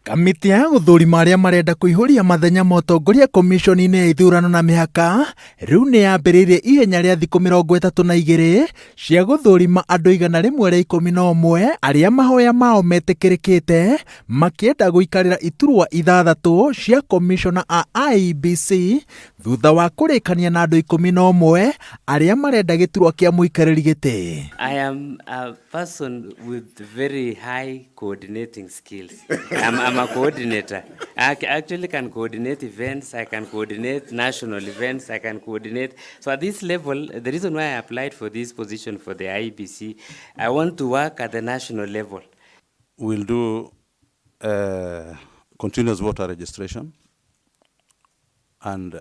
Kamĩtĩ ya gũthũrima arĩa marenda kũihũria mathenya ma ũtongoria komiconi-inĩ ya ithurano na mĩhaka rĩu nĩ yambĩrĩirie ihenya rĩa thikũ 32 cia gũthũrima andũ 111 arĩa mahoya mao metĩkĩrĩkĩte makĩenda gũikarĩra iturwa ithathatũ cia komicona a IEBC thutha wa kũrĩkania na andũ 11 arĩa marenda gĩturwa kĩa mũikarĩri gĩtĩ. I am a person with very high coordinating skills. I'm a coordinator. I actually can coordinate events, I can coordinate national events, I can coordinate. So at this level, the reason why I applied for this position for the IEBC, I want to work at the national level. We'll do continuous voter registration and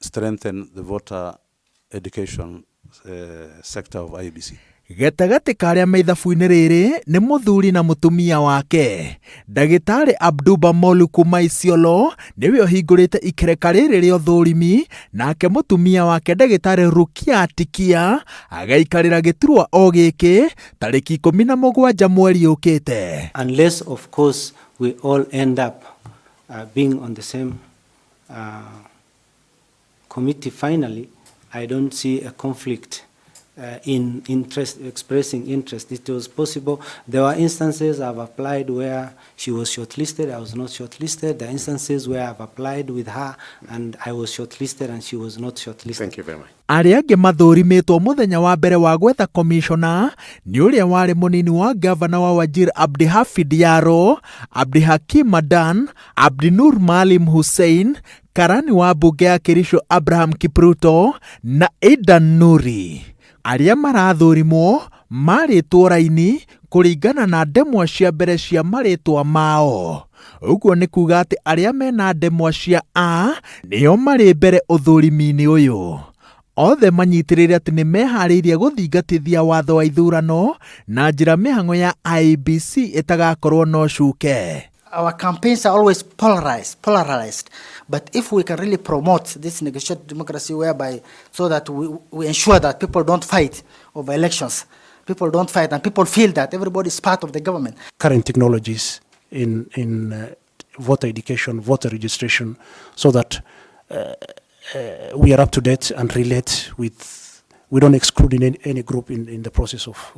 strengthen the voter education sector of IEBC. Gatagatĩ ka arĩa me ithabu-inĩ rĩrĩ nĩ mũthuri na mũtumia wake. Ndagĩtarĩ Abduba Molu kuma Isiolo nĩwe ũhingũrĩte ikereka rĩrĩ rĩa ũthũrimi, nake mũtumia wake ndagĩtarĩ Rukia Tikia agaikarĩra gĩturwa o gĩkĩ tarĩki 17 mweri ũkĩte. Unless, of course, we all end up being on the same committee finally, I don't see a conflict in interest, expressing interest. It was possible. There were instances I've applied where she was shortlisted, I was not shortlisted. There are instances where I've applied with her and I was shortlisted and she was not shortlisted. Thank you very much. Arĩa angĩ mathũrimĩtwo mũthenya wa mbere wa gwetha komishona nĩ ũrĩa warĩ mũnini wa ngavana wa Wajir Abdihafid Yaro, Abdihakim Adan, Abdinur Maalim Hussein, karani wa mbunge ya Kericho Abraham Kipruto na Aidan Nuri. Arĩa marathũrimwo marĩtwo raini kũringana na ndemwa cia mbere cia marĩtwa mao. Ũguo nĩ kuga atĩ arĩa mena ndemwa cia A nĩo marĩ mbere ũthũrimi-inĩ ũyũ. Othe manyitĩrĩire atĩ nĩ meharĩirie gũthingatithia watho wa ithurano na njĩra mĩhang'o ya IEBC ĩtagakorwo na ũcuke. Our campaigns are always polarized. But if we can really promote this negotiated democracy whereby, so that we ensure that people don't fight over elections, people don't fight and people feel that everybody is part of the government. Current technologies in voter education, voter registration, so that we are up to date and relate with, we don't exclude in any group in the process of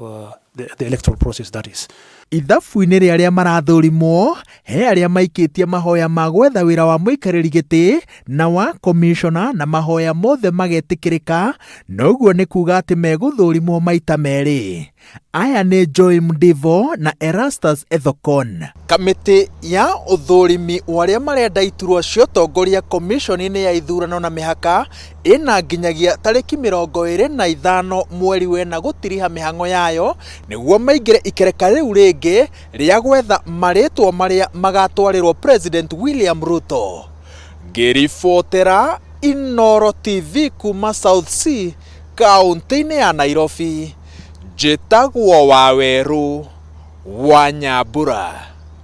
the electoral process, that is. Ithabu-inĩ rĩa arĩa marathũrimwo he arĩa maikĩtie mahoya ma gwetha wĩra wa mũikarĩri gĩtĩ na wa komishona na mahoya mothe magetĩkĩrĩka, noguo nĩ kuga atĩ megũthũrimwo maita merĩ. Aya nĩ Joy Mdivo na Erastus Ethekon. Kamĩtĩ ya ũthũrimi wa arĩa marenda iturwa cia ũtongoria komishoni-inĩ ya ithurano na mĩhaka ĩna nginyagia tarĩki 25 mweri wena gũtiriha mĩhang'o yayo nĩguo maingĩre ikereka rĩu rĩngĩ rĩa gwetha marĩtwa marĩa magatwarĩrwo President William Ruto. Ngĩribotera Inooro TV kuma South C kaũntĩ-inĩ ya Nairobi, njĩtagwo Wawerũ wa Nyambura.